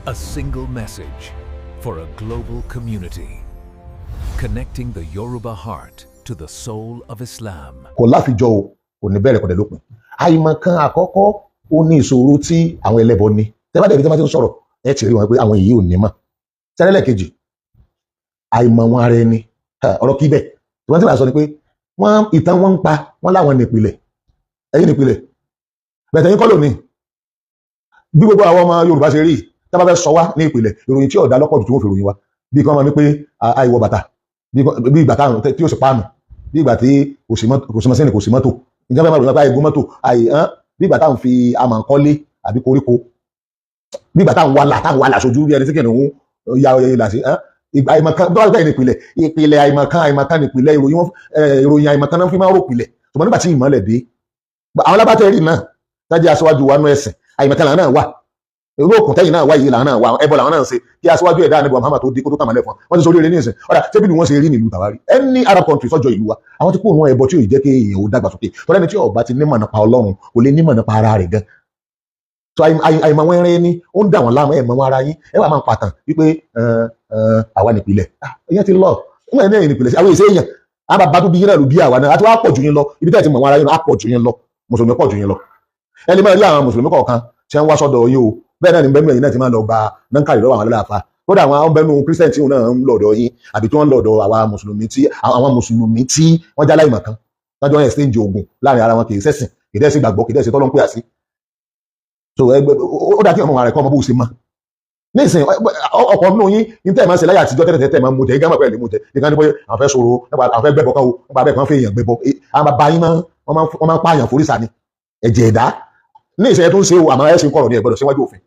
A single message for a global community. Connecting the Yoruba heart to the soul of Islam. Kò láfijọ́ o, kò ní bẹ̀rẹ̀, kò dẹ̀ lópin. Àìmọ̀kan àkọ́kọ́, ó ní ìṣòro tí àwọn ẹlẹ́bọ ní. Tẹ́bá dẹ̀bi tí wọ́n ti ń sọ̀rọ̀, ẹ ti rí wọn pé àwọn èyí ò ní mọ̀ tẹ́lẹ̀. Kejì, àìmọ̀ wọn ara ẹni. Ọ̀rọ̀ kí bẹ́ẹ̀ tí wọ́n ti máa sọ ni pé wọ́n ìtàn wọn ń pa wọ́n láwọn nípìlẹ̀, ẹ̀yìn nípìlẹ̀ bẹ̀tẹ̀ yín kọ́ lónìí. Bí gbogbo àwọn ọmọ Yorùbá ṣe rí, tá bá fẹ́ sọ wá ní ìpìlẹ̀, ìròyìn tí ọ̀dà lọ́pọ̀ jù tí wọ́n fi ròyìn wa, bí kí wọ́n máa ní pé àìwọ̀ bàtà, bí ìgbà táwọn tí ó sì páànù, bí ìgbà tí kò sí mọ́sìnì, kò sí mọ́tò, ìjọba máa ròyìn pé àìgún mọ́tò, àì hàn, bí ìgbà táwọn fi amọ̀ kọ́lé àbí koríko, bí ìgbà táwọn wàlà sojú bí ẹni tí kìnìún ya ìlà sí àìmọ̀kan tó bá gbà ní ìpìlẹ̀. Ìpìlẹ̀ àìmọ̀kan, àìmọ̀kan ní ìpìlẹ̀ ìròyìn wọn, ìròyìn àìmọ̀kan náà fi máa ń rò pìlẹ̀. Ṣùgbọ́n nígbà tí ìmọ̀lẹ̀ dé, àwọn alábàtẹ́rì náà tájẹ́ aṣáájú wa nú ẹ̀sìn, àìmọ̀kan làwọn náà wà. Irú òkùn tẹ́yìn náà wáyé làwọn náà wà, ẹbọ làwọn náà ń ṣe kí aṣáájú ẹ̀dá níbo Muhammad tó dé, kó tó tàmálẹ̀ fún wọn. Wọ́n ti sọ oríire ní ìsìn ọ̀dà ṣébí ni wọ́n ṣe rí nílùú tàwárí. Any Arab country sọ́jọ́ ìlú wa, àwọn tí kò rún ẹbọ tí yóò jẹ́ kí èèyàn ó dàgbàsókè, tọ́lá ẹni tí ó bá ti nímọ̀ nípa Ọlọ́run kò lè nímọ̀ nípa ara rẹ̀ gan. So àìmọ̀ wọn ẹrẹ́ ní ó ń dà wọ́n láàmú. Ẹ̀ mọ̀ wọn ara yín, ẹ wà máa ń pàtàn wípé àwa nìpìlẹ̀. Ìyẹn ti lọ nígbà yẹn ní ẹ̀yìn nìpìlẹ̀ sí àwọn èsè èèyàn. Àwọn bàbá tó bí yín náà ló bí àwa náà, àti wàá pọ̀ jù yín lọ. Ibi tẹ́ ẹ ti mọ̀ wọn ara yín, á pọ̀ jù yín lọ. Mùsùlùmí pọ̀ jù yín lọ. Ẹni máa rí àwọn mùsùlùmí kọ̀ọ̀kan tí wọ́n wá sọ́dọ̀ yín o. Bẹ́ẹ̀ náà ni bẹ́ẹ̀ ẹ̀yin náà ti máa lọ gba nankari lọ́wọ́ àwọn aláàfáà. Kódà àwọn bẹ́ẹ̀ nù Christian tí wọn náà ń lọ́dọ̀ yín, àbí tí wọ́n ń lọ́dọ̀ àwa mùsùlùmí, tí àwọn mùsùlùmí tí wọ́n já láìmọ̀ kan tájọ́ exchange ogun láàrin ara wọn, kì í ṣẹ̀sìn, kì í dẹ́ sí gbàgbọ́, kì í dẹ́ sí tọ́lọ́ ń pè àsí. So ẹgbẹ́ ó dá kí ọmọ rẹ̀ kọ́ ọmọ bó ṣe mọ́ nísìnyí. Ọkọ̀ nínú yín ní tẹ́ ẹ̀ máa ń ṣe láyé àtijọ́ tẹ́lẹ̀ tẹ́lẹ̀, máa ń mú jẹ igi àmọ̀ pẹ̀lú mú jẹ nìkan ní pé àwọn fẹ́ sọ̀rọ̀ nípa àwọn fẹ́ gbẹ́bọ kan o, nípa bẹ́ẹ̀ kan fẹ́ èèyàn gbẹ́bọ. Àwọn bàbá yín máa wọ́n máa ń pààyàn forísà ni ẹ̀jẹ̀ ẹ̀dá ní ìṣẹ̀yẹ tó ń ṣe o. Àmọ́ ẹ̀sìn kọ̀rọ̀ ní ẹ̀ gbọ́dọ̀ síwájú òfin.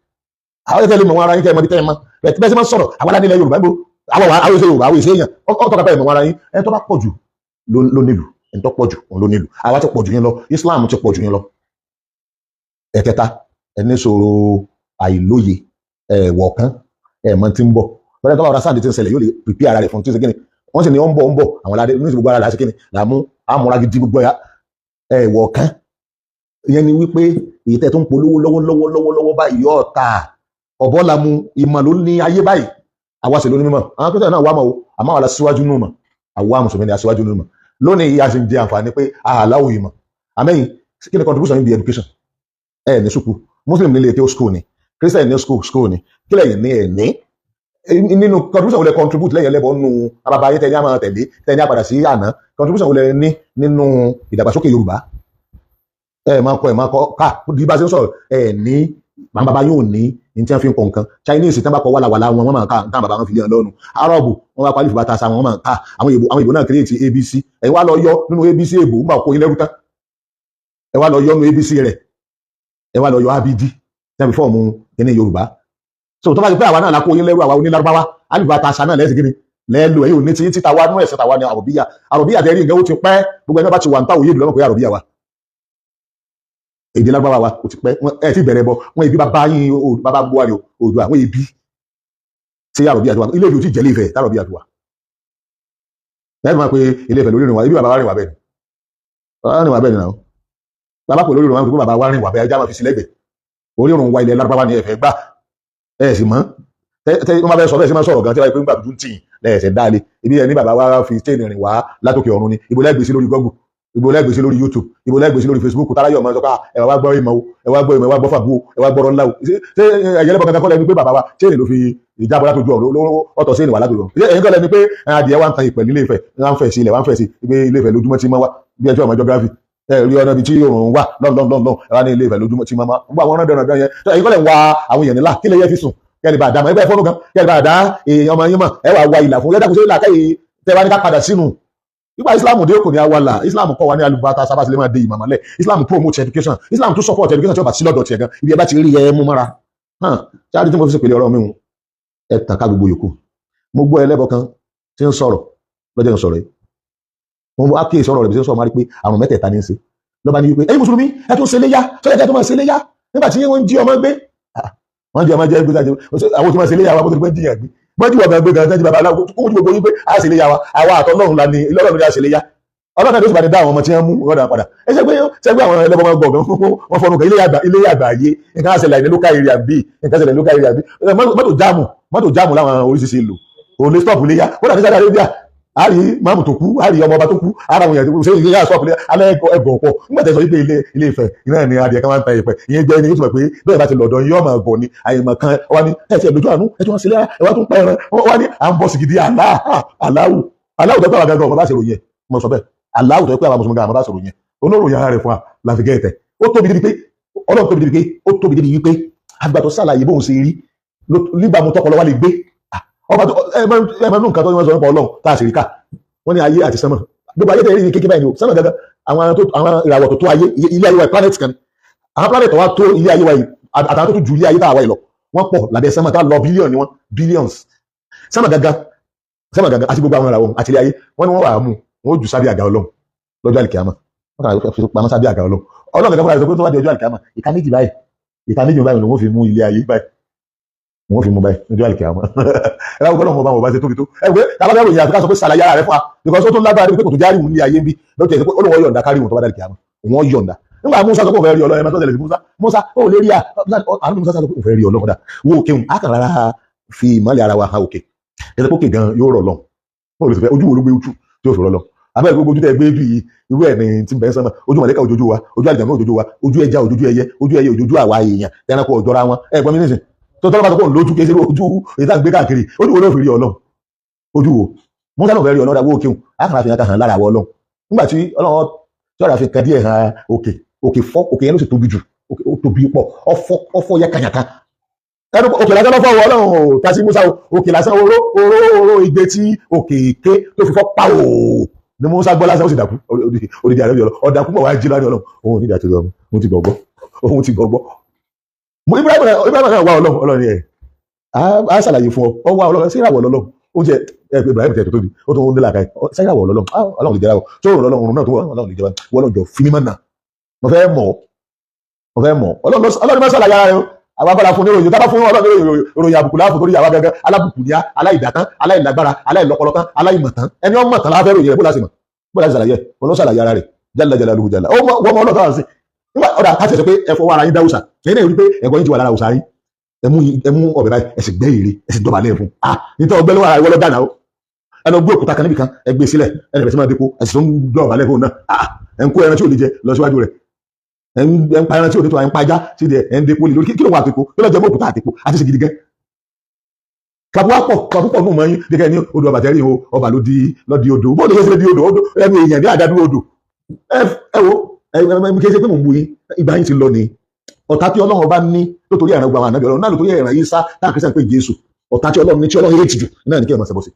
Àwọn ẹ̀fẹ́ lè mọ̀ wọn ara yín, kẹ́ ẹ mọ̀ bí tẹ́ ẹ mọ̀ bẹ́ẹ̀ sì máa ń sọ̀rọ̀. Àwọn aládìlẹ̀ Yorùbá ń bo àwọn àwọn ìṣe Yorùbá, àwọn ìṣe èèyàn ọ̀tọ̀ kápẹ́ ìmọ̀ wọn ara yín. Ẹni tó bá pọ̀ jù ló nílùú, ẹni tó pọ̀ jù òun ló nílùú. Àwa ti pọ̀ jù yín lọ, Islam ti pọ̀ jù yín lọ. Ẹ̀kẹta, ẹni sọ̀rọ̀ àìlóye ẹ̀wọ̀ kan, ẹ̀mọ́ tí ń bọ̀ lọ́dẹ̀ tó bá wàrà sáàdì tí ń ṣẹlẹ̀, yóò lè pìpì ara rẹ̀ fún tí ń ṣe kíni. Wọ́n sì ní ó ń bọ̀, ó ń bọ̀. Àwọn aládé ní gbogbo ara làásì kíni làmú àmúra gidi gbogbo ẹ̀wọ̀ kan. Ìyẹn ni wípé èyí tẹ́ tó ń polówó lọ́wọ́lọ́wọ́ lọ́wọ́lọ́wọ́ báyìí yóò ta ọ̀bọ làmú. Ìmọ̀ ló ní ayé báyìí, àwa sì ló ní mímọ̀. Àwọn akẹ́kọ̀ọ́ náà wà mọ̀ o, àmọ́ àwa la síwájú nù mọ̀. Àwa mùsùlùmí ni aṣíwájú nù mọ̀. Lónìí yìí, a sì ń jẹ àǹfààní pé àhàláwò ìmọ̀. Àmẹ́yìn, kí ni contribution yín bí education? Ẹ ní sùkú, Muslim nílé ètò school ni, Christian ní school, school ni. Kí lẹ́yìn ní ẹ̀ ní nínú contribution wo lẹ contribute lẹ́yìn ẹlẹ́bọ̀ nù ababa ayé tẹ̀yìn àmọ́ tẹ̀lé tẹ̀yìn àpàdà sí àná? Contribution wo lẹ ní nínú ìdàgbàsókè Yorùbá? Ẹ máa kọ, ẹ máa kọ ká bí bá ṣe ń sọ̀rọ̀. Ẹ ní àwọn bàbá yóò ní ní tí wọ́n fi ń kọ nǹkan. Chinese tí wọ́n bá kọ wàlàwàlà wọn, wọ́n máa ká nǹkan bàbá wọn fi lé wọn lọ́nu. Arab, wọ́n bá pálífù bàtà sa wọn, wọ́n máa ká. Àwọn èèbò, àwọn èèbò náà create ABC. Ẹ wá lọ yọ nínú ABC èèbò ń bá kó yín lẹ́rú tán. Ẹ wá lọ yọ nínú ABC rẹ̀, ẹ wá lọ yọ abd tí wọ́n fi form kíní Yorùbá. So tó bá ti pé àwa náà la kó yín lẹ́rú, àwa onílárúbáwá, alifà ta sa náà lẹ́sìn kíni lẹ́lò. Ẹ̀yìn òní tí títa wa nú ẹ̀sìn tàwa ní àròbíyà. Àròbíyà tẹ́rí nǹkan ó ti pẹ́. Gbogbo ẹni bá ti wà ń táwòye ìlú lọ́mọ pé àròbíyà wa, èdè lágbára wa, ó ti pẹ́. Ẹ ti bẹ̀rẹ̀ bọ wọn ibi bàbá yín, bàbá gbọ́ wa ni Oòduà. Wọn ibi tí àròbíyà ti wà, ilé ìlú ti jẹ́ Ilé-Ifẹ̀ tàròbíyà ti wà lẹ́yìn máa pe Ilé-Ifẹ̀ lórí ìrìn wa. Ibi bàbá wa rìn wà bẹ́ẹ̀ ni, bàbá rìn wà bẹ́ẹ̀ ni náà. Bàbá pè lórí ìrìn wa pé bàbá wa rìn wà bẹ́ẹ̀, ẹja máa fi sí lẹ́gbẹ̀ẹ́ orí ìrìn wa. Ilẹ̀ lárúbáwá ni ẹ̀fẹ̀ gbà ẹ̀ sì mọ́ tẹ wọ́n bá fẹ́ sọ bẹ́ẹ̀ sí máa sọ̀rọ̀ gan tí wọ́n pè ń gbà tuntun tì lẹ́ẹ̀sẹ̀ dáálé. Ibi ẹni bàbá wa fi chain rìn wá látòkè ọ̀run ni. Ibo lẹ́gbẹ̀ẹ́ sí lórí Google? Ibo lẹ́gbẹ̀ẹ́ sí lórí YouTube? Ibo lẹ́gbẹ̀ẹ́ sí lórí Facebook? Táráyọ̀ máa sọ pé ẹ wá gbọ́ ìmọ̀ o, ẹ wá gbọ́ ìmọ̀, ẹ wá gbọ́ fàbú o, ẹ wá gbọ́rọ̀ ńlá o. Ṣé ẹ̀yẹ lẹ́bọ̀ kankan kọ́ lẹ́ni pé bàbá wa chain ló fi ìjábọ̀ látòjú ọ̀run, ọ̀tọ̀ chain wà látòjú ọ̀run? Ṣé ẹ̀yin kọ́ lẹ́ni pé adìẹ wa ń tan ìpẹ̀ nílé Ifẹ̀, wọ́n ń fẹ̀ sí ilẹ̀, wọ́n ń fẹ̀ sí ibi Ilé Ifẹ̀ lójúmọ́ tí máa wá bí ẹjọ́ ọmọ geography ẹ rí ọ̀nà ibi tí òòrùn wà lọ́nlọ́nlọ́n. Ẹ wá ní Ilé Ifẹ̀ lójúmọ́ tí máa wá gbogbo àwọn ọ̀nà dandan yẹn. Ẹ̀yin kọ́ lẹ́ ń wa àwọn èèyàn nílà kí lè yẹ fi sùn kẹ́lẹ́ bá dá mọ̀? Ẹgbẹ́ fọ́nù kan kẹ́lẹ́ bá dá èèyàn ọmọ yín mọ̀. Ẹ wà wá ìlà fún yẹ́dá kò sí ìlà kẹ́yì tẹ́ wá ní ká padà sínú nígbà Islam dé kò ní awala. Islam kọ́ wa ní alubata sábà sílẹ̀ máa dé ìmọ̀ mọ́lẹ̀. Islam promote education, Islam tún support education. Tí ó bá sí lọ́dọ̀ tiẹ̀ gan, ibi ẹ bá ti rí ẹ mú mọ́ra hàn ṣáàdì tí mo fi ṣèpèlè ọ̀rọ̀ mi hùn. Ẹ tàn ká gbogbo yòókù. Mo gbọ́ ẹlẹ́bọ kan tí ń sọ̀rọ̀ lọ́jọ́ ń sọ̀rọ̀ yìí. Mo wá kíyèsí ọ̀rọ̀ rẹ̀ bí ṣe ń sọ̀rọ̀, máa rí pé àrùn mẹ́tẹ̀ẹ̀ta ní í ṣe. Lọ́ba ní wípé ẹ̀yin mùsùlùmí, ẹ tún ṣe léyà, sọ́yà kẹ́ ẹ tún máa ṣe léyà nígbà tí wọ́n ń jí ọmọ gbé, wọ́n jí ọmọ jẹ́ gbé, àwọn tí wọ́n ṣe léyà wa bó ti pẹ́ jìyàn gbé, wọ́n jí wọ́n gbé gan tẹ́jú babaláwo kó ojú gbogbo yín pé a ṣe léyà wa. Àwa àtọ́lọ́run la ní Ọlọ́run ní a ṣe léyà. Ọlọ́run náà ló sì bá ní dá àwọn ọmọ tí wọ́n mú rọ́dà padà. Ẹ ṣe pé ṣe pé àwọn ẹlẹ́bọn máa gbọ̀ngàn wọ́n fọnù kan ilé àgbà ayé, nǹkan àṣẹlẹ̀ ní local area bí, nǹkan àṣẹlẹ̀ ní local area bí, mọ́tò jáàmù láwọn oríṣiríṣi ìlú òun lè stop léyà. Kódà ní Saudi Arabia a rí máàmù tó kú, a rí ọmọ ọba tó kú, ara àwọn èèyàn tó kú ṣé ìyá stop léyà alẹ́ ẹgbọ̀ pọ̀. Nígbà tẹ́ sọ wípé ilé Ifẹ̀ iná ni adìẹ kan máa ń ta ìpẹ́, ìyẹn jẹ́ ẹni yóò tún mọ̀ pé bẹ́ẹ̀ bá ti lọ̀dọ̀ yín ọmọ ọ̀gọ̀ ni àyèmọ̀ kan wá ní ẹ̀ tí ẹ̀ lójú àánú ẹ̀ tí wọ́n sílẹ̀ ẹ̀ wá tún pa ẹran wá ní à ń bọ̀ sìgìdì aláwù aláwù tó pé àwọn gangan ọmọ bá ṣe ròyìn ẹ̀ mo sọ bẹ́ẹ̀ aláwù tó pé àwọn mùsùlùmí gan ọmọ bá ṣe ròyìn ẹ̀ onóròyìn ara rẹ̀ fún wa láfi gẹ́ ẹ̀tẹ̀. Ó tóbi débi pé Ọlọ́run tóbi débi pé ó tóbi débi wípé àgbà tó ṣàlàyé bóun ṣe rí nígbà mo tọpọlọ wá lè gbé ọba tó ẹ máa ń nǹkan tó wọ́n sọ nípa Ọlọ́run tá a sì rí ká wọ́n ní ayé àti sánmọ̀ gbogbo ayé tẹ̀lé ní kékeré báyìí ni o sánmọ̀ gangan àwọn ìràwọ̀ tó tó ayé ilé ayé wa planet kan àwọn planet wa tó ilé ayé wa yìí àtàwọn tó tó ju ilé ayé tá a wá yìí lọ wọ́n pọ̀ lábẹ́ sánmọ̀ tá a lọ bílíọ̀nù ni wọ́n billions sánmọ̀ gangan àti gbogbo àwọn ìràwọ̀ àti ilé ayé wọ́n ní wọ́n wà á mú wọ́n ó jù sábẹ́ àga Ọlọ́run lọ́jọ́ àlìkìyámà wọ́n kà fi pamọ́ sábẹ́ àga Ọlọ́run. Ọlọ́run kankan fúnra rẹ̀ sọ pé tó bá di ọjọ́ àlìkìyámà ìka méjì báyìí lòun fi mú ilé ayé báyìí wọ́n fi mú báyìí lọ́jọ́ àlìkìyámà. Ẹ bá gbọ́dọ̀ mọ̀ bá wọn bá ṣe tóbi tó ẹ pé tábà bá ròyìn àfikà sọ pé ṣàlàyé ara rẹ fún wa because ó tún lágbára débi pé kò tó járí òun ní ayé ń bí lọ́jọ́ ìsọ pé ó lóun yọ̀ǹda kárí òun tó bá dàlìkìyámà òun yọ̀ǹda. Nígbà Musa sọ pé òun fẹ́ rí Ọlọ́run ẹ máa tó tẹ̀lé sí Musa Musa ó lè rí à àánú Musa sọ pé òun fẹ́ rí Ọlọ́run dà wo òkè òun á kàn rárá fi ìmọ̀lẹ̀ ara wa hàn òkè ẹ sọ pé òkè gan yóò rọ̀ lọ ojú wo ló gbé ojú tí yóò fi rọ̀ lọ abẹ́rẹ́ gbogbo ojú tẹ́ gbé bí irú ẹ̀ ní tí bẹ́ẹ̀ sánmà ojú mọ̀lẹ́kà òjòjú wa ojú àlìjàmú òjòjú wa ojú ẹja òjòjú ẹyẹ ojú ẹyẹ òjòjú àwa èèyàn ẹranko ọ̀jọ́ra wọn ẹ gbọ́n mi nísìn tó tọ́lọ́ bá tó kó ń lójú kéṣe ojú èyí tá à ń gbé káàkiri ojú wo ló fi rí Ọlọ́run ojú wo Musa náà fẹ́ rí Ọlọ́run wo òkè àkàrà fi hàn hàn lára àwọ Ọlọ́run nígbà tí Ọlọ́run tí ọ̀rà fi kan díẹ̀ hàn òkè òkè fọ́ òkè yẹn ló sì tóbi jù ó tóbi pọ̀ ọfọ́ yẹ kàyàkà ẹnu òkè lásán lọ́fọ́ wọ Ọlọ́run ò ta sí Musa òkè lásán oró oró oró igbe tí òkè ké tó fi fọ́ pàwò ni Musa gbọ́ lásán ó sì dàkú odidi àrẹ ọlọ ọ̀dàkú mọ̀ wá jí lọ́dọ̀ Ọlọ́run òun ò ní ìdàtí ọlọ́run òun ti gbọ̀gbọ́ òun ti gbọ̀gbọ́. Ibrahim náà wá Ọlọ́run Ọlọ́run ẹ̀ á ṣàlàyé fún ọ ọ wá Ọlọ́run sí ìràwọ̀ Ọlọ́run ó jẹ ẹ Ibrahim tẹ̀ tó tóbi ó tó ń nílà káyì sí ìràwọ̀ Ọlọ́run Ọlọ́run lè jẹ́ ráwọ̀ tó rọ̀ Ọlọ́run náà tó Ọlọ́run lè jẹ́ wọ́n jọ fi mímọ́ nà mo fẹ́ mọ̀ mo fẹ́ mọ̀ Ọlọ́run máa ṣàlàyé ara rẹ àwọn abala fún oníròyìn tábà fún Ọlọ́run ìròyìn àbùkù láàfù torí àwa gangan alábùkù ní aláìdàtán aláìlágbára aláìlọ́pọlọtán aláìmọ̀tán ẹni ọmọ tán láfẹ́ ròyìn rẹ̀ bó láti mọ̀ bó láti ṣàlàyé wọn ṣàlàyé ara rẹ̀ jalla jalaluhu jalla ó mọ wọ́n mọ ọlọ́tọ̀ àti nígbà ọ̀dà káṣí sọ pé ẹ fọwọ́ ara yín dá òòṣà ẹ̀yin náà rí pé ẹ̀gbọ́n yín ti wà lára òòṣà yín ẹ mú ọ̀bẹ báyìí ẹ sì gbẹ́ ère ẹ sì dọ̀bálẹ̀ fún ah nítorí ọgbẹ́ lọ́wọ́ ara ìwọ lọ dáná o ẹ lọ gbé òkúta kan níbì kan ẹ gbé sílẹ̀ ẹ lè bẹ̀rẹ̀ sí máa dépo ẹ sì tún dọ̀bálẹ̀ fún náà ah ẹ ń kó ẹran tí ò lè jẹ lọ síwájú rẹ̀ ẹ ń pa ẹran tí ò ní tó ẹ ń pajá sí di ẹ ń dépo lè lórí kí ló wà àtìkó kí ló jẹ mọ́ òkúta àtìkó àti sì gidi gan kàbúwá pọ̀ kàbúpọ̀ nù mọ́ yín gẹ́gẹ́ ní odò ọbàtẹ́rì o ọba ló di lọ́di odò bó lè ṣe di odò odò ẹnu èèyàn ní àdádúró odò ẹ wo ẹ kí ẹ ṣe pé mò ń bu yín ìgbà yín ti lọ ni ọ̀tá tí Ọlọ́run bá ní lótórí ẹ̀ràn gbogbo àwọn ànábì Ọlọ́run náà lótórí ẹ̀ràn yín sá táà Kristian pé Jésù ọ̀tá tí Ọlọ́run ní tí Ọlọ́run yéé tìjú náà ní kí ẹ máa ṣẹbọ sí.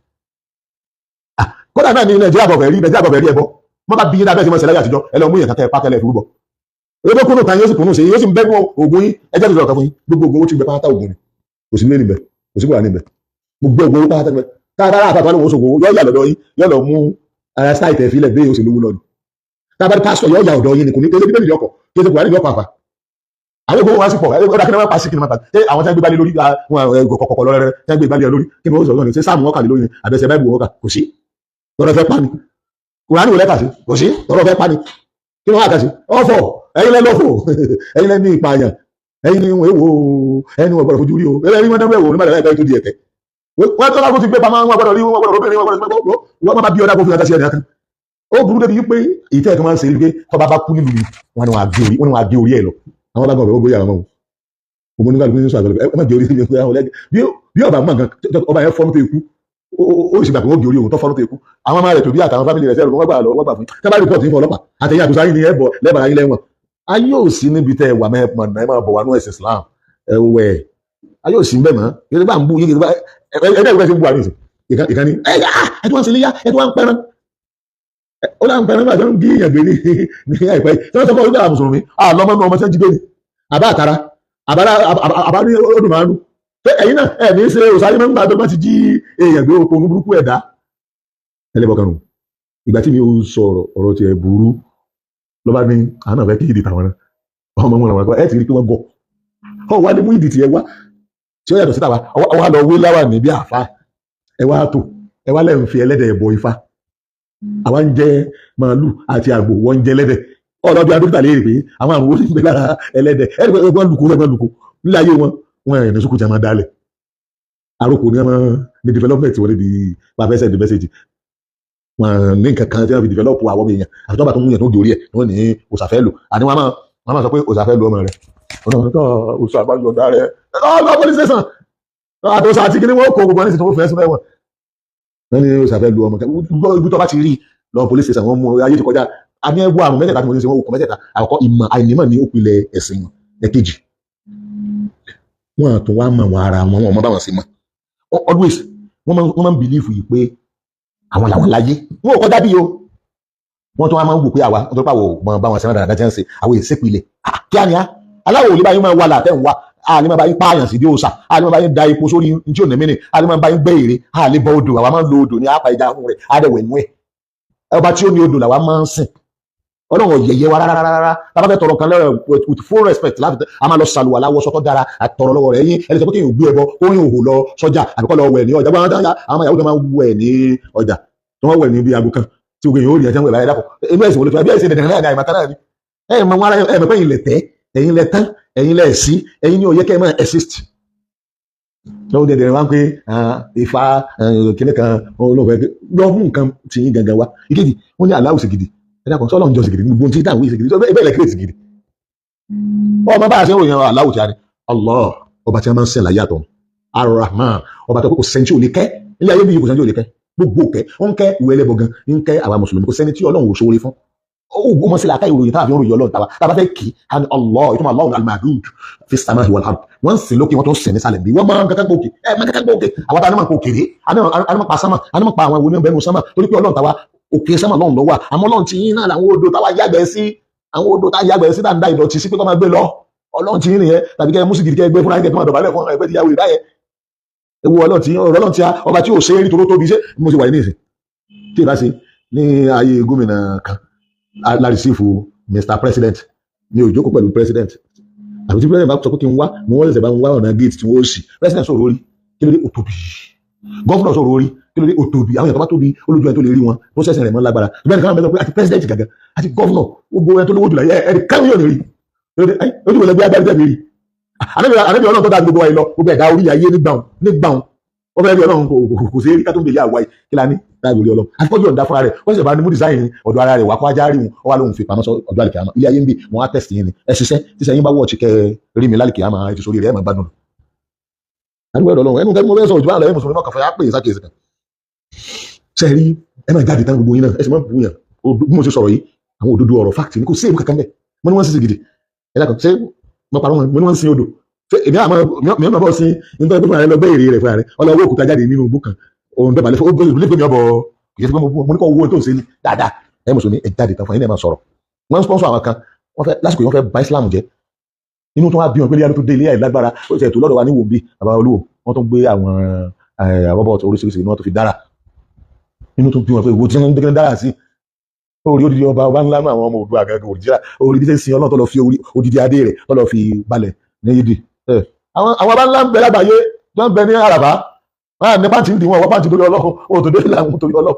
Kódà náà ní Nàìjíríà bọ̀fẹ̀ rí Nàìjíríà bọ̀fẹ̀ rí ẹbọ wọ́n bá bí yín dábẹ́ sí mọ́ ṣẹlẹ̀ àtijọ́ ẹ lọ mú yẹn kàtà ẹ pákẹ́lẹ̀ fi rúbọ. Ewé kúnnù kan yóò sì kúnnù sí yóò sì ń bẹ́ẹ̀ ògùn yín ẹjẹ́ tó sọ̀rọ̀ kan fún yín gbogbo ògùn owó ti gbẹ pátá ògùn ni kò sí mílíọ̀nù bẹ́ẹ̀ kò sí kúrò níbẹ̀ gbogbo ògùn owó pátá níbẹ̀ tábàrà àtàtà wọn sọ̀gùn yóò yà lọ́dọ̀ yín yóò lọ mú ara sáì tẹ̀ fílẹ̀ bẹ́ẹ̀ yóò sì lówó lọ́dún tábàrà pásítọ̀ yóò yà ọ̀dọ̀ yín ni kò ní kéde bíbélì ọkọ̀ kéde kùránì ọkọ̀ àfà àwọn ògùn wọn sì pọ̀ ọ̀dà kí ni wọ́n pa sí kí ni wọ́n pa ṣé àwọn tí wọ́n gbé balẹ̀ lórí kọ̀kọ̀ lọ́rẹ́rẹ́ tí wọ́n gbé balẹ̀ lórí kí ni wọ́n sọ̀rọ̀ ṣé sáàmù wọn kà lé lórí ni àbẹ̀sẹ̀ báìbù wọn kà kò sí lọ́rọ̀ fẹ́ pa ni kùránì wò lẹ́kà sí kò sí lọ́rọ̀ fẹ́ pa ni kí ni wọ́n kà sí ọ̀fọ̀ ẹ̀yin lẹ́ lọ́fọ̀ ẹ̀yin lẹ́ ní ìpààyàn ẹ̀yin ni wọ́n èwo ẹ̀yin ni wọ́n gbọ́dọ̀ fojú rí o ẹ̀yin wọ́n dábẹ́ wò ní bàdàlá ìgbà tó di ẹ̀tẹ́ wọ́n tó lágbo ti gbé pamọ́ wọn gbọ́dọ̀ rí wọn gbọ́dọ̀ róbìnrin wọn gbọ́dọ̀ wọ́n bá bí ọ̀dà kó fi ọ̀dà sí ẹ̀dá kan ó burú débi wípé ìtẹ́ ẹ̀ tó máa ń ṣe wípé tọ́ba bá kú nílùú wọn ni wọ́n á gé orí ẹ̀ lọ àwọn bá gbọ́n ọ̀bẹ ó gbóyà àwọn ọmọ onígbà lóko ní sọ àgbẹ̀lẹ̀ ẹ má gé orí bí ọba mọ̀ nǹkan ọba yẹn fọ́nú tó ikú ó sì gbà pé wọ́n gé orí òun tó fọ́nú tó ikú àwọn ọmọ rẹ̀ tó bí àtàwọn fámìlì rẹ̀ sẹ́rù wọ́n gbà lọ wọ́n gbà fún tẹ́ bá rìpọ́ọ̀tì fún ọlọ́pàá àtẹ̀yìn àtúnṣe ayé ni ẹ bọ̀ lẹ́bàá yín lẹ́wọ̀n ayé ò sí níbi tẹ́ ẹ wà mẹ́ẹ̀mọ̀ náà ẹ máa bọ̀ wá ní ẹ̀sìn Islam ẹ wẹ̀ ayé ò sí bẹ́ẹ̀ mọ́ kí ẹ bá ń bú yín kí ẹ bá ẹ bẹ́ẹ̀ ṣe ń bú àmì ìsìn ìkànnì ẹ ẹ tí wọ́n ń ṣe léyà ẹ tí wọ́n ń pẹran ó láǹ pẹran nígbà tó ń gé èèyàn gbé ní àìpẹ́ tí wọ́n sọ fún ọgbà mùsùlùmí àlọ́mọ́ nu ọmọ tí wọ́n jí gbé ni àbá àtàrà àbá ní ọdún márùn ẹ̀yin náà ẹ̀ ní ṣe òsáré mọ́ nígbà tó bá ti jí èèyàn gbé oko burúkú ẹ̀dá ẹlẹ́bọ̀ kan nù ìgbà tí mi ò sọ̀rọ̀ ọ̀rọ̀ tiẹ̀ burú lọ́ba ní àwọn náà fẹ́ kí ìdí tàwọn náà ọmọ wọn làwọn ẹ ti rí pé wọ́n gọ̀ ọ wá ní mú ìdí tiẹ̀ wá tí ó yàtọ̀ síta wa ọ wá lọ wé láwà ní bí àfa ẹ wá tó ẹ wá lẹ́yìn fi ẹlẹ́dẹ̀ ẹ̀bọ ifá Àwa ń jẹ màálù àti àgbò, wọ́n ń jẹ ẹlẹ́dẹ̀. Ọ̀rọ̀ bí adókítà léèrè pé àwọn àrùn wo ní ń bẹ lára ẹlẹ́dẹ̀. Ẹni pé wọ́n lùkú, wọ́n lùkú nílé ayé wọn, wọn ẹ̀ ní sùkú tí a máa dálẹ̀. Àròkò ní wọn ní development wọlé di bá fẹ́ send message. Wọn ní nǹkan kan tí wọ́n fi develop àwọn ọmọ èèyàn àti tó bá tó ń yàn tó gé orí ẹ̀, wọ́n ní òsàfẹ́ lò. Àní wọ́n máa sọ pé òsàfẹ́ lò ọmọ rẹ̀, òsà bá yọ̀ǹda rẹ̀ ọ̀ police station àtòsà àti kí ni wọ́n kó gbogbo ẹni tí wọ́n fẹ́ sún mẹ́wọ̀n. Wọ́n ní òsàfẹ́ lu ọmọ ibi tó bá ti rí lọ police station, wọ́n mú. Ayé ti kọjá. Àní ẹgbọ́ àrùn mẹ́tẹ̀ẹ̀ta tí mo ti ṣe, wọ́n kọ mẹ́tẹ̀ẹ̀ta. Àkọ́kọ́, ìmọ̀ àìnímọ̀ ní òpìlẹ̀ ẹ̀sìn wọn. Ẹ̀kejì, wọn tún wá mọ̀ wọn ara wọn, wọn mọ báwọn sí mọ̀. Always wọ́n máa ń believe yìí pé àwọn làwọn láyé, wọn ò kọjá bí o. Wọ́n tún wá máa ń wò pé àwa wọ́n tó pàwọ̀ mọ báwọn ṣe dáadáa tí wọ́n ṣe àwọn èsì ìpìlẹ̀ kí á ní á aláwọ̀ òní báyìí máa wà látẹ̀ ń wá. A lè máa bá yín pààyàn sí bí òòṣà, a lè máa bá yín da epo sórí ní tí ò ní mí nì, a lè máa bá yín gbẹ́ ère, a lè bọ odò. Àwa máa ń lo odò ní apá ìjà fún rẹ̀, á dẹ̀ wẹ̀ nú ẹ̀. Ọba tí ó ní odò làwa máa ń sìn. Ọlọ́run yẹ̀yẹ́ wa rárá rárá. Tábà fẹ́ tọrọ kan lọ́rọ̀, with full respect láti a máa lọ sàlùwàlá, wọṣọ tó dára, àtọrọ lọ́wọ́ rẹ̀. Yín ẹni sọ pé kéèyàn gbé ẹbọ kó rìn òhò lọ sọ́jà àbí kó lọ wẹ̀ ní ọjà. Gbọ́n àwọn ìyàwó tó máa ń wẹ̀ ní ọjà, tó wọ́n wẹ̀ ní bí aago kan tí gbogbo èèyàn ó rí ẹjẹ́ ń wẹ̀ báyìí. Dàpọ̀ inú ẹ̀sìn wọlé tó bí ẹ̀sìn dẹ̀dẹ̀ náà ní àyèmọ̀ká náà ni. Ẹ̀ mọ̀ wọn ara ẹ̀ mọ̀ pé ẹ̀yin lẹ̀ tẹ́, ẹ̀yin lẹ̀ tán, ẹ̀yin lẹ̀ sí, ẹ̀yin ní ó yẹ kẹ́ ẹ máa exist. Lọ́wọ́ dẹ̀dẹ̀ wá ń pé Ifá kíní kan olóòfẹ́ lọ mú nǹkan tí yín gangan wá. Ìkejì, wọ́n ní aláwọ̀ sìgìdì. Ẹ dákun, sọ́lọ́ ń jọ sìgìdì? Gbogbo tí dáhùn sìgìdì bẹ́ẹ̀ lẹ́ kírètì sìgìdì. Ọmọ bá a ṣe ń ròyìn aláwọ̀ tí a ní, Allah, ọba tí a máa ń sìn láyé àtọ̀, Ar-Rahman, ọba tó kò sẹ́ni tí ò lè kẹ́ ilé ayé bí kò sẹ́ni tí ò lè kẹ́. Gbogbo kẹ́ ó ń kẹ́ ìwé ẹlẹ́bọ gan, ń kẹ́ àwa mùsùlùmí. Kò sẹ́ni tí Ọlọ́run ò ṣoore fún. Ó mọ̀ sí làákà ìròyìn táà fi ń ròyìn Ọlọ́run. Tàbá fẹ́ kí and Allah, ìtumọ̀ Allah al-ma'bud fi samaa'i wal ard. Wọ́n ń sìn lókè, wọ́n tó ń sìn nísàlẹ̀ bí wọ́n máa ń kankan gbòkè ẹ máa ń kankan gbòkè. Àwọn táwọn máa ń kó òkèrè àní máa pa sámà, àní máa pa àwọn ìwé bẹ́ẹ̀ nù sámà, torí pé Ọlọ́run tàwa òkè sámà lọ́run lọ́wọ́. Àmọ́ Ọlọ́run ti yín náà làwọn odò táwa yàgbẹ́ sí, àwọn odò táwa yàgbẹ́ sí, tá ń da ìdọ̀tí sí pé kọ́ máa gbé lọ. Ọlọ́run ti yín nìyẹn. Tàbí kẹ́ mú sìgìdì, kẹ́ gbé fúnra yín, kẹ́ tó máa dọ̀bálẹ̀ fún ẹgbẹ́ ti yàwó ìbáyẹn. Ewu Ọlọ́run ti ọ̀rọ̀ Ọlọ́run ti ọba tí ò ṣe é rí toró tóbi. Ṣé mo ṣe wà ní ìsìn tí ì bá ṣe ní ayé gómìnà kan la receive Mr President ní òjókòó pẹ̀lú president, àbí tí president bá sọ pé kí n wá, mo wọ́n ṣẹ̀ṣẹ̀ bá ń wá ọ̀nà gate tí wọ́n sì. President sọ̀rọ̀ orí, kí ló dé? Ó tóbi. Governor sọ̀rọ̀ orí, kí ló dé? Ó tóbi. Àwọn èèyàn tó bá tóbi, olójú ẹni tó lè rí wọn, process rẹ̀ mọ́ lágbára. Bẹ́ẹ̀ ni káwọn mẹ́tọ́ pé àti president gàgà àti governor, gbogbo ẹni tó lówó jùlọ ẹ ẹni káwọn yóò ní rí. Ojú wo lẹ gbé agbárí tẹ̀mí rí? Ànábì Ọlọ́run tó dáa gbogbo wa yìí lọ, gbogbo ẹ̀dá orí ayé nígbàun nígbàun, wọ́n fẹ́ rí Ọlọ́run, kò sí rí. Ká tó ń bèèrè àwa yìí, kí la ní láì lórí Ọlọ́run? Àti kọjú ọ̀dà fúnra rẹ̀, wọ́n sì bá ní mú design ọ̀dọ̀ ara rẹ̀ wá kó ajá rí wọn. Ó wá lóhun fi pamọ́ sọ ọ̀dọ̀ àlìkè àmọ́ ilé ayé ń bì. Wọ́n á test yín ni. Ẹ ṣiṣẹ́ tíṣẹ́ yín bá wọ̀ ọ̀chì kẹ́ rí mi lálìkè àmọ́ ẹ ti sórí rẹ̀, ẹ máa gbádùn. Àdúgbò ẹ̀dọ̀ Ọlọ́run ẹnu kẹ́kẹ́ mo fẹ́ sọ̀rọ̀ jù bá lọ. Ẹ mùsùlùmí náà kàfẹ́ á pè é sákèsì kan. Ṣe rí, ẹ máa jáde tán, gbogbo yín náà ẹ sì máa bù yàn. Bí mo ṣe sọ̀rọ̀ yìí, àwọn òdodo ọ̀rọ̀, fact ni, kò sí èmi kankan bẹ́ẹ̀. Mo ní wọ́n ń sin gidi. Ẹ dákun, ṣé mo parọ́ wọn? Mo ní wọ́n ń sin odò. Ṣé èmi àmọ́ mi àmọ́ bọ́ sí nítorí pé fúnra rẹ lọ gbé èrè rẹ̀, fúnra rẹ ọlọ́wọ́ òkúta jáde nínú igbó kan, òun dọ̀bálẹ̀ fún ó lè pè mí ọbọ̀. Kì í ṣe pé mo ní kọ́ owó tó ń ṣe ní dáadáa. Ẹ mùsùlùmí, ẹ jáde tán fún yín náà, máa sọ̀rọ̀. Wọ́n ń sponsor àwọn kan, wọ́n fẹ́ lásìkò yìí, wọ́n fẹ́ bà Islam jẹ́. Inú tó wá bí wọn pé léyà tó dé ilé àìlágbára ó ṣe ètò lọ́dọ̀ wa ní wòǹbí bàbá olúwo, wọ́n tún gbé àwọn robot oríṣiríṣi ní wọ́n tó fi dára. Inú tó bí wọn pé ìwò tí wọ́n ń gbé dára sí orí odidi ọba, ọba ńlá náà, àwọn ọmọ Oòduà gangan òrìjìlá orí bí ṣe ń sin Ọlọ́run tó lọ fi orí odidi adé rẹ̀ tó lọ fi balẹ̀ ní yídì. Àwọn ọba ńlá ń bẹ lágbàáyé tó ń bẹ ní àràbá wọn à ní pàǹtí ń dì wọn wọ́n pàǹtí torí Ọlọ́run ó tó dé làwọn torí Ọlọ́run.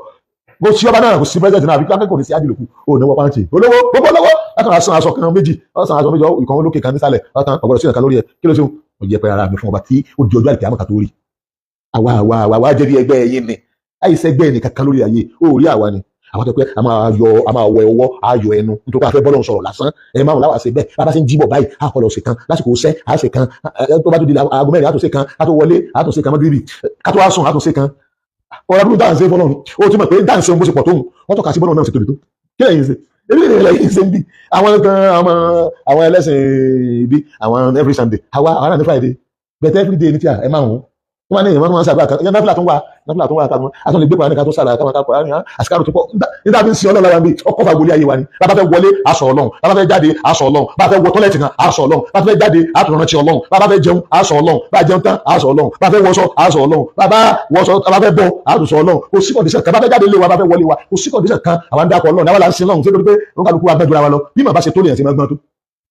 Kò sí ọba náà, kò sí president náà, àbí akẹ́kọ̀ọ́ ní sí ájìlókù ó ní wọ́n pàǹtí olówó, gbogbo olówó látara san aṣọ kan méjì, ọ̀sán aṣọ méjì, ìkan olókè kan nísàlẹ̀ ọ̀tàn ọ̀gbọ̀dọ̀ sí ìkan lórí ẹ̀. Kí ló ṣe? Ó yẹ pé ara mi fún ọba tí ó di ọjọ́ àlìkè àmọ́ kàtó rí. Àwa àwa àwa àwa jẹ́ bí ẹgbẹ́ ẹ̀yin ni àìsẹ́ ẹgbẹ́ ẹnì kankan lórí ayé ó rí. Àwa ni àwọn tó pé a máa yọ, a máa wẹ ọwọ́, a yọ ẹnu nítorí pé a fẹ́ bọ́lọ̀ sọ̀rọ̀ lásán. Ẹ máa láwà ṣe bẹ́ẹ̀. Bá a ṣe ń jíbọ̀ báyìí, a kọ́ lọ ṣe kan lásìkò ṣẹ́, a ṣe kan tó bá tó di aago 4, a tó ṣe kan, a tó wọlé, a tó ṣe kan mọ́gírìbì, ká tó wá sùn, a tó ṣe kan. Ọ̀rọ̀ abúlé dáhùn ṣe fọlọ́run, ó ti mọ̀ pé dáhùn ṣe ohun bó ṣe pọ̀ tóun wọ́n tọ́ka sí bọ́lọ̀ náà ṣe tóbi tó. Kí lẹ́yìn ṣe? Ebi lè lẹ́yìn ṣe ń bí àwọn kan, àwọn ẹlẹ́sìn ibi, àwọn every Sunday, àwa àwọn náà ní Friday, but every day ní tí a ẹ máa ń wọ́n máa ní èèyàn máa ń ṣàdúrà kan. Náfìlà tó ń wà, náfìlà tó ń wà, káwọn àtúntò lè gbé kùránì ká tó sàlà káwọn káwọn kùránì àsìkárò tó pọ̀ nígbà tí ń sin Ọlọ́run lára bí ọkọ̀ fagbolé ayé wa ni. Bá fẹ́ wọlé, aṣọ Ọlọ́run. Bá fẹ́ jáde, aṣọ Ọlọ́run. Bá fẹ́ wọ tọ́lẹ̀tì kan, aṣọ Ọlọ́run. Bá fẹ́ jáde, àtúnrántí Ọlọ́run. Bá fẹ́ jẹun, aṣọ Ọlọ́run. Bá jẹun tán, aṣọ Ọlọ́run. Bá fẹ́ wọṣọ, aṣọ Ọlọ́run. Bá wọṣọ, bá fẹ́ bọ̀, àtúnṣọ Ọlọ́run. Kò sí condition kan. Bá fẹ́ jáde lé wa, bá fẹ́ wọlé wa, kò sí condition kan. Àwọn ń dákọ̀ Ọlọ́run, àwọn là ń sin Ọlọ́run. Ṣé torí pé wọn kálukú wa gbẹ́jọ́ra wa lọ? Bí màá bá ṣe tó lè yẹn ṣe máa gbọ́n tó,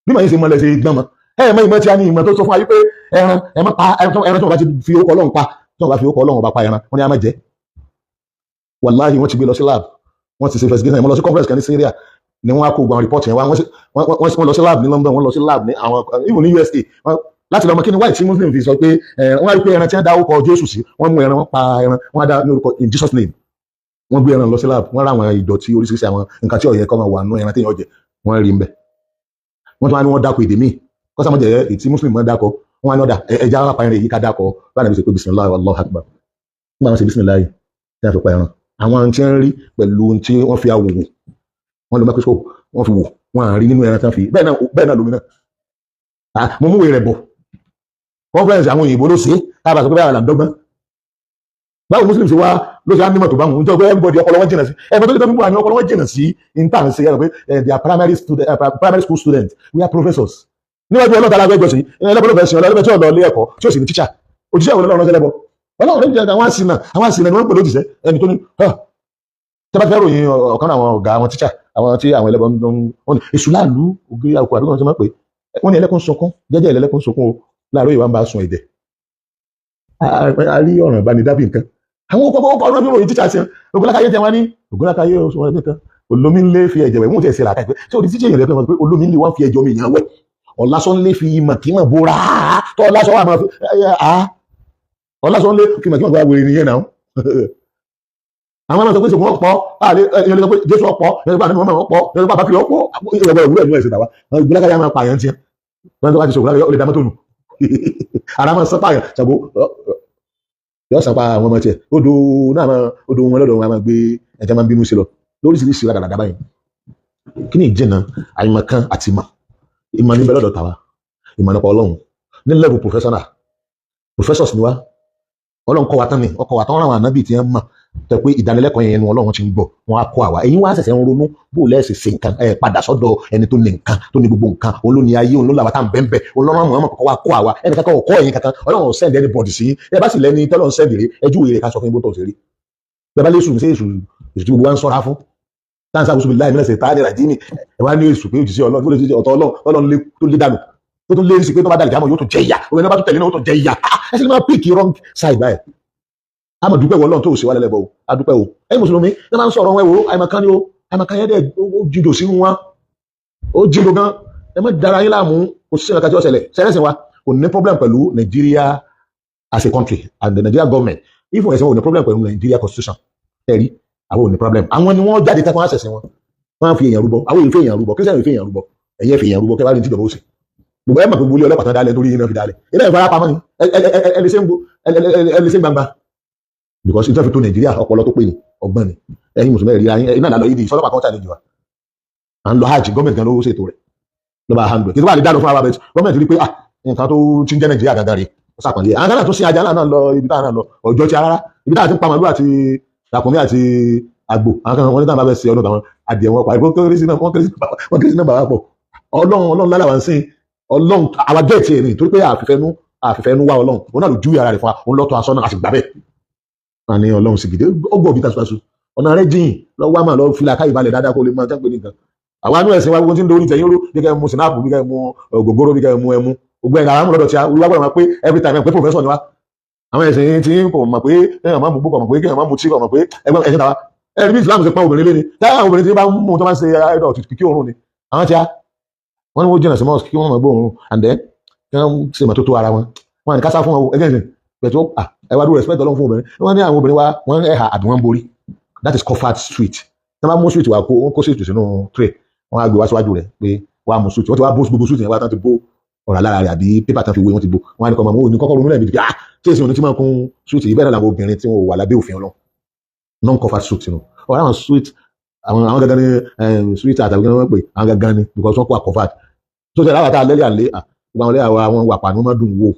bí màá yẹn ṣe mọ́ lẹ́ ṣe gbọ́n mọ́. Ẹ mọ ìmọ̀ tí a ní, ìmọ̀ tó sọ fún wa wípé ẹran ẹ má pa ẹran tí wọ́n bá ti fi orúkọ Ọlọ́run pa, tí wọ́n bá fi orúkọ Ọlọ́run bá pa ẹran, wọ́n ní a má jẹ. Wàláhì, wọ́n ti gbé lọ sí lab. Wọ́n ti ṣe investigation. Mo lọ sí conference kan ní Syria ni wọ́n á kó gbọ́n report yẹn wá. Wọ́n lọ sí lab ní London, wọ́n lọ sí lab ní àwọn even ní USA láti lọ́mọ kí ni why tí Muslim fi sọ pé wọ́n á rí pé ẹran tí wọ́n dá orúkọ Jésù sí, wọ́n mú ẹran, wọ́n pa ẹran, wọ́n á dá ní orúkọ in Jesus name. Wọ́n gbé ẹran lọ sí lab, wọ́n rá àwọn ìdọ̀tí oríṣiríṣi, àwọn nǹkan tí ó yẹ kó máa wà nú ẹran téèyàn jẹ, wọ́n rí ń bẹ̀. Wọ́n tún wá ní wọ́n dákọ̀ èdè míì kọ́sàmọ́ jẹ́ ètí Muslim máa dákọ̀. Wọ́n á ní ọ̀dà ẹja wà pa ẹran èyí ká dákọ̀ báyìí náà, bí ṣe pé bisimilahi, Allahu akbar. Nígbà wọn ṣe bisimilahi tí wọ́n fi pa ẹran, àwọn tí wọ́n rí pẹ̀lú tí wọ́n fi awò wò, wọ́n lo microscope, wọ́n fi wò, wọ́n à rí nínú ẹran tí wọ́n fi bẹ́ẹ̀ náà. Bẹ́ẹ̀ náà lómi náà. Mo múwèé rẹ̀ bọ̀. Conference àwọn òyìnbó ló ṣe é, káàbà sọ pé báyà là ń dọ́gbọ́n. Báwo Muslim ṣe wá ló ṣe á nímọ̀ tó bá wọn nítorí pé everybody ọpọlọ wọn jìnnà sí ẹgbẹ́ tó lè tó fi wà ní ọpọlọ wọn jìnnà sí intern ṣe yàrá pé they are primary student, primary school student, we are professors. Níwájú ọlọ́ta alágbẹ́ jọ̀sìn ẹlẹ́bọ̀ ló fẹ́ sìn ọlọ́bẹ̀ tí ọ̀lọ́ ilé ẹ̀kọ́ tí ó sì ní teacher. Òjíṣẹ́ ìwé lọ́rọ̀ sẹ́lẹ̀bọ̀ ọlọ́run ló jẹ́. Àwọn àsìnà, àwọn àsìnà ni wọ́n ń pè lójíṣẹ́. Ẹni tó ní tẹ́ bá fẹ́ ròyìn ọ̀kan àwọn ọ̀gá àwọn teacher, àwọn tí àwọn ẹlẹ́bọ̀ ń wọ́n ní èṣù láàlú ògiri àkókò àbíkọ́ tí wọ́n pè wọ́n ní ẹlẹ́kùn sunkún jẹ́jẹ́, ẹlẹ́kùn sunkún o láàárọ̀ ìwà ń bá sun ẹ̀jẹ̀ a rí ọ̀ràn ìbánidábì nǹkan. Àwọn ọkọ̀ ọkọ̀ ọ̀rọ̀ ròyìn teacher sí ògúnlákayé tí wọ́n ní ògúnlákayé oṣù wọn nìkan olómi ńlé fi ẹ̀jẹ̀ wẹ̀. Wọ́n ti ẹ̀ ṣe làákà pé ṣé òdi teacher yẹn rẹ̀ pé olómi ńlé wọ́n fi ẹ̀jẹ̀ omi ìyàn wẹ̀, ọ̀làsọ́nlé fi ìmọ̀ kí mọ̀ bóra tọ́ ọ̀làsọ́ wà máa fi ọ̀làsọ́nlé fi ìmọ̀ kí mọ̀ bóra. Wèrè nìyẹn náà. Àwọn ọmọ sọ pé ṣògùn ọ̀pọ̀ ìyẹn lè sọ pé Jésù ọ̀pọ̀, ìyẹn lè sọ pé àná ọ̀pọ̀, ìyẹn lè sọ pé àbákiri ọ̀pọ̀ ìrọ̀gbọ̀rọ̀ ìwúrẹ̀ ìwúrẹ̀ ìṣẹ̀dá wa. Ìgbélákàyà máa pààyàn tiẹ̀ wọ́n tó bá ti ṣògùn lákàyà ó lè dá mọ́tò nù, ara máa sán pààyàn. Ṣàgó yóò sàn pa àwọn ọmọ tiẹ̀, odò náà máa odò wọn lọ́dọ̀ wọn máa gbé ẹja máa ń bínú sí lọ lóríṣiríṣi ládàdà báyìí. Kí ni ìjìnà àìmọ̀kan àti ìmọ̀? Ìmọ̀ níbẹ̀ lọ́dọ̀ tàwa, ìmọ̀ nípa Ọlọ́run ní level professional, professors ni wá. Ọlọ́run kọ́ wa tán ni ọkọ̀ wa tán ráwọn ànábì tí wọ́n mọ̀ tẹ pé ìdánilẹ́kọ̀ọ́ yẹn nu Ọlọ́run ti ń gbọ́ wọn á kọ́ àwa. Ẹ̀yin wá ṣẹ̀ṣẹ̀ ń ronú bó o lẹ́sẹ̀ ṣe nǹkan ẹ̀ padà sọ́dọ̀ ẹni tó ní nǹkan, tó ní gbogbo nǹkan. Òun ló ní ayé, òun ló làwọn tá à ń bẹ́ẹ̀ bẹ́ẹ̀. Òun lọ́rùn àwọn kọ̀ọ̀kan wá kọ́ àwa. Ẹnì kankan ò kọ́ ẹ̀yin kankan. Ọlọ́run ò send anybody sí yín. Ẹ bá sì lẹ́ni tọ́lọ́run send rè, ẹjú rẹ̀ ká sọ fún yín bó tó ṣe rí. Bẹ́ẹ̀ bá lé èṣù sí èṣù, èṣù tí gbogbo wa ń sọ́ra fún táǹsà àbúṣe bíi láì mílẹ̀ ṣe táàdì ràdíìmì ẹ wá ní èṣù pé òjìṣẹ́ Ọlọ́run tó lè ṣe ọ̀tọ̀ Ọlọ́run, Ọlọ́run tó lé dànù, tó tún lé sí pé tó bá dàlẹ̀ jámọ̀ yóò tún jẹ ìyà, òun ẹni bá tún tẹ̀lé náà yóò tún jẹ ìyà. Ẹ sì lè máa pick wrong side báyìí. A máa dúpẹ́ wọ Ọlọ́run tó ṣe wá lẹ́lẹ́bọ̀ o, a dúpẹ́ o. Ẹ̀yin mùsùlùmí ní máa ń sọ̀rọ̀ wọn, ẹ wo àìmọ̀kan ni o, àìmọ̀kan yẹn dẹ̀ ó jìndò sínú wọn, ó jìndò gan. Ẹ má dara yín láàmú, kò sí ẹ̀ka tí ó ṣẹlẹ̀ ṣẹlẹ̀sìn wa kò ní problem pẹ̀lú Nigeria as a country and the Nigeria government. If ẹ̀sìn wọn ò ní problem pẹ̀lú Nigeria constitution, ẹ̀rí àwọn ò ní problem. Àwọn ni wọ́n jáde tẹ́kọ̀ àṣẹ̀sìn wọn, wọ́n á fi èèyàn rúbọ. Àwọn èèyàn fi èèyàn rúbọ, kírísítẹ̀nì fi èèyàn rúbọ, ẹ̀yẹ fi èèyàn rúbọ. Kẹ́ bá rí ní tíjọba ó sì gbogbo ẹ̀ mọ̀ pé gbogbo ilé ọlọ́pàá tán dálẹ̀ torí iná fi dálẹ̀ ilé ìfarapamọ́ ni ẹ lè ṣe gbangba because ìjọba fi tó Nàìjíríà ọpọlọ tó pé ni ọgbọ́n ni. Ẹ̀yin mùsùlùmí ẹ̀rí ayé iná ìlànà yìí di ìsọlọ́pàá kan challenge wa. À ń lọ hajj, gọ́ọ̀mẹ̀ntì gan ló ṣètò rẹ̀ ló bá handle kí ló bá lè dáná fún wa bẹ́ẹ̀. Gọ́ọ̀mẹ̀ntì rí pé ah, nǹkan tó ti ń jẹ́ Nàìjíríà gangan rèé, ó sàpọ̀lẹ̀ àwọn kan náà tó sin ajá náà lọ ibi táwọn náà lọ ọjọ́ ti rárá, ibi táwọn ti ń pa màlúù àti ràkúnmí àti àgbò. Àwọn kan wọ́n ní táwọn bá fẹ́ ṣe ọdún táwọn adìẹ wọn pa wọ́n kéré sí náà bàbá pọ̀. Ọlọ́run, Ọlọ́run lálẹ́ wà ń sìn Ọlọ́run àwa gẹ̀ẹ́tì ẹ̀ ní torí pé àfìfẹ́nu wá Ọlọ́run. Òun náà ló júwe ara rẹ̀ fún wa, òun lọ́tọ̀ aṣọ náà àti gbà bẹ́ẹ̀. Wọn ní Ọlọ́run sì gidi, ó gbọ́ bí tasutasu ọ̀nà rẹ̀ jìn lọ wá máa lọ fi làákàyè balẹ̀ dáadáa kó lè máa jẹ́ pé nìkan àwọn anú ẹ̀sìn wa gbogbo tí ń dorí tẹ̀yìn rú bí kẹ́ mu sinapu, bí kẹ́ mu ògógóró, bí kẹ́ mu ẹmu, gbogbo ẹ̀ka àwọn lọ́dọ̀ tí a wúlò gbọ́dọ̀ máa pé every time pé professor ni wá. Àwọn ẹ̀sìn tí kò mọ̀ pé kéèyàn máa mú gbó, kò mọ̀ pé kéèyàn máa mú tí, kò mọ̀ pé ẹgbẹ́ ẹ̀sìn tàwa. Ẹ̀rí bí Islam ṣe pọ́n obìnrin lé ni táwọn obìnrin tí bá ń mú tó máa ń ṣe ẹ̀dọ̀ kìkì òórùn ni àwọn tí a wọ́n ní wọ́n jìnnà sí mosque kí wọ́n máa gbóòórùn and then kí wọ́n ṣe mọ́tótó ara wọn. Wọn ní kásá fún wọn ẹgbẹ́ ẹ̀sìn pẹ̀tù ẹ wá dúró respect Ọlọ́run fún obìnrin. Wọ́n ní àwọn obìnrin wa wọ́n ẹ̀hà àbí wọ́n borí, that is covered street. Tí wọ́n bá mú street wa kó wọ́n kó street sínú tray, wọ́n á gbé wá síwájú rẹ̀ pé wàá mú street. Wọ́n ti wá bó gbogbo street yẹn wá tán, ti bó ọ̀rá lára rẹ̀ àbí pépà tán fi wé, wọ́n ti bó. Wọ́n á ní kọ́ ọmọ òní kọ́kọ́ ronú lẹ́ẹ̀mejì pé ah, tí èsì òní ti máa kún street yìí. Bẹ́ẹ̀ náà làwọn obìnrin tí wọ́n wà lábẹ́ òfin Ọlọ́run, non covered suit nù ọ̀rọ̀ àwọn suit àwọn gangan ni suit àtàwọn gangan wọ́n pè àwọn gangan ni because wọ́n kó covered tó ṣe láwọn àtàlẹ́ àlẹ́ gbogbo àwọn lẹ́yà àwọn wà pa ni wọ́n máa dùn wò,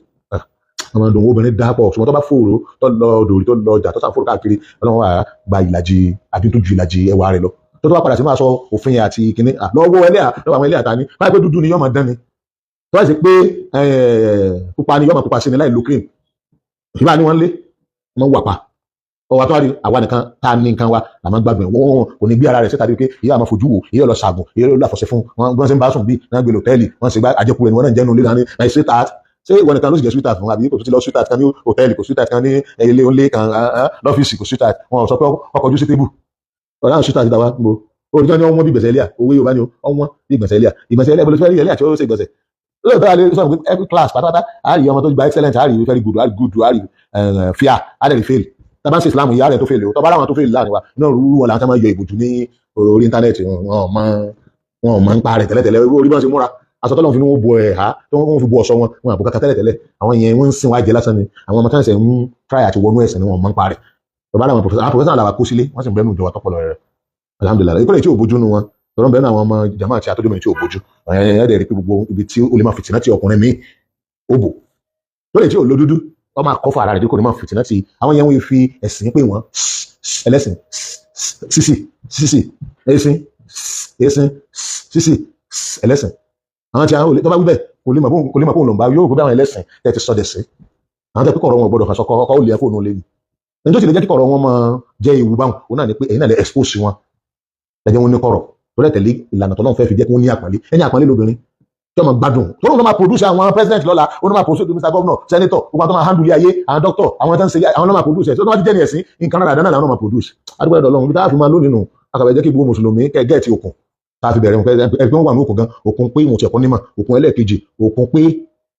wọ́n máa dùn wò. Obìnrin dá pọ̀, ṣùgbọ́n tó bá fòrò tó lọ dòrí tó lọ ọjà tó sàn fòrò káàkiri, Ọlọ́run wà gba ìlàjì àbí tó ju ìlàjì ẹwà rẹ̀ lọ tó bá padà sí máa sọ òfin yẹn àti kínní lọ́wọ́ ẹlẹ́yà lọ́wọ́ àwọn ẹlẹ́yà ta ni báyìí pé dúdú ni yóò máa dán ni, tó bá sì pé pupa ni yóò máa pupa sí ni láì lo cream. Ìbá ni wọ́n lé wọ́n wà pa ọwọ́ tó wá di àwa nìkan tá a ní nǹkan wa làwọn gbàgbé wọn kò ní gbé ara rẹ̀ síta bíi pé ìyá àmọ́ fojú wò, ìyá lọ ṣàgùn, ìyá lọ àfọ̀ṣẹ fún wọn bí wọ́n ṣe ń bá sùn bí wọ́n gbé lòtẹ́ẹ̀lì wọ́n sì gba àjẹkù rẹ̀ ni wọ́n náà ń jẹ́nu lílà ní náà sweetheart. Ṣé ìwọ nìkan ló sì jẹ́ sweetheart fún àbí kò tún ti lọ sweetheart kan ní hòtẹ́ẹ̀lì, kò sweetheart kan ní ilé onílé kan lọ́fíìsì, kò sweetheart. Wọn ò sọ pé ọkọ̀ ojú sí tébù. Ọ̀rọ̀ àwọn ṣúta àti tàwa gbò olùjọ́ ni wọ́n bí gbẹ̀sẹ̀ ilé à owó Yorùbá ni wọ́n bí gbẹ̀sẹ̀ ilé à ìgbẹ̀sẹ̀ ilé ìbọ̀lẹ̀ ilé àti ó ṣe gbẹ̀sẹ̀ lóòótọ́ àlẹ́ sọ pé every class pátápátá, a rí ọmọ tó gba excellent, a rí very good, a rí good, a rí fair, a rí fail. Tá bá ń ṣe Islam, ìyá rẹ̀ tó fail o, tọ́ bá láwọn tó fail láàrin wa náà rú wọn làwọn tó máa yọ ìbòjú ní orí íńtánẹ́ẹ̀tì. Wọn mọ ń pa rẹ̀ tẹ́lẹ̀tẹ́lẹ̀. Orí bá ń ṣe múra, aṣọ tọ́lọ́run fi ní wọ́n bo ẹ̀há tó wọ́n fi bo ọ̀ṣọ́ wọn, wọn àbùkátà tẹ́lẹ̀tẹ́lẹ̀. Àwọn yẹn wọ́n ń sìn wá jẹ lásán ni. Àwọn ọmọ táwọn ń try àti wọnú ẹ̀sìn ni wọ́n mọ̀ ń pa rẹ̀. Tọ́ bá láwọn professor, àwọn professor làwọn kó sílé, wọ́n sì ń bẹ́nu ìjọba tọ́pọ̀lọ rẹ̀, alhamdulillahi. Ìkọ́lẹ̀ tí ò bójú nu wọn tọ́lọ́ bẹ́ẹ̀ náà, àwọn ọmọ jama àti àtọ́jú mi tí ò bójú ẹ̀ẹ́dẹ̀ rí pé gbogbo ibi tí ó lè máa fìtínà tí ọkùnrin mi ó bò tó lè tí ò lo dúdú, wọ́n máa kọ́ fún ara rẹ̀ dípò ní máa fìtínà tí àwọn yẹn. Wọ́n fi ẹ̀sìn pé wọ́n ẹlẹ́sìn sísì sísì ẹ̀sìn ẹ̀sìn sísì ẹlẹ́sìn. Àwọn tí àwọn tó bá wí bẹ́ẹ̀, kò lè mọ̀ bóun lòún bá yóò gbé àwọn ẹlẹ́sìn tẹ́ ti sọdẹ̀ sí. Àwọn tẹ́ pé kọ̀ọ̀rọ̀ wọn gbọ́dọ̀ kàn sọ kọ́ ó lè ẹ̀kọ́ òun lé ní ẹni tó sì lè jẹ́ kí kọ̀ọ̀rọ̀ wọn máa jẹ́ ewu báwọn òun náà ni pé ẹ̀yin náà lè expose wọn, lẹ́jẹ̀ wọn ní kọ̀rọ̀ tó lẹ́ tẹ̀lé ìlànà tó náà fẹ́ fi jẹ́ kí wọ́n ní àpọ́nlé. Ẹni àpọ́nlé lóbìnrin tí wọ́n máa gbádùn tó lóun máa produce àwọn president lọ́la, ó máa produce Mr Governor, senator, gbogbo àwọn tó máa handle ilé ayé, àwọn doctor, àwọn tó ń ṣe, àwọn náà máa produce ẹ̀. Tó máa ti jẹ́ ní ẹ̀sìn nǹkan náà dáná làwọn máa produce. Adúgbò ẹ̀dọ̀ Ọlọ́run bí táà fi máa lónìí nù akàbẹ̀ jẹ́ kí gbogbo mùsùlùmí kẹ́ gẹ́ẹ̀tì òkun tá a fi bẹ̀rẹ̀ ẹgbẹ́ wọn wà ní òkun gan, òkun pé wọn ti ẹ̀kọ́ nímọ̀, òkun ẹlẹ́ẹ̀kejì, òkun pé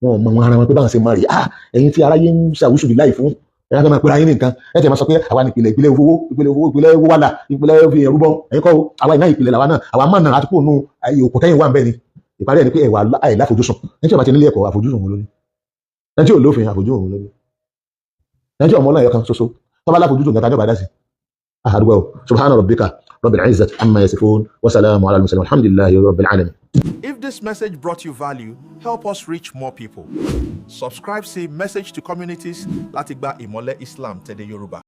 wọn ò mọ wọn ara wọn pé báwọn ṣe máa rí. Ah, ẹ̀yin tí aráyé ń ṣàwùsù bí láì fún ẹ̀yà fẹ́ máa pera yín nìkan, ẹ̀ tẹ̀ máa sọ pé àwa ní ìpìlẹ̀, ìpìlẹ̀ owó, ìpìlẹ̀ owó, ìpìlẹ̀ owó wàlà, ìpìlẹ̀ fi ẹ̀rú bọ́. Ẹ̀yin kọ́, àwa ìná ìpìlẹ̀ làwa náà, àwa máa nà àti kúrò nù òkun tẹ́yìn wà ń bẹ́ ni. Ìparí ẹ̀ ni pé ẹ̀wà àìláfojúsùn. Ẹni tí ó bá ti nílé ẹ̀kọ́, àfojúsùn òun lóní. Ẹni tí ò lófin, àfojúsùn òun lóní. Ẹni tí ọmọ náà yọ kan ṣoṣo tó bá láfojúsùn gàtà ní ọba dá sí àdúgbò. Subhana rabbika rabbil izzati amma yasifun wa salamu ala al-mursalin, alhamdulillahi rabbil alamin. If this message brought you value, help us reach more people. Subscribe sí Message to Communities láti gba ìmọ́lẹ̀ Islam tẹ̀dẹ̀ Yorùbá.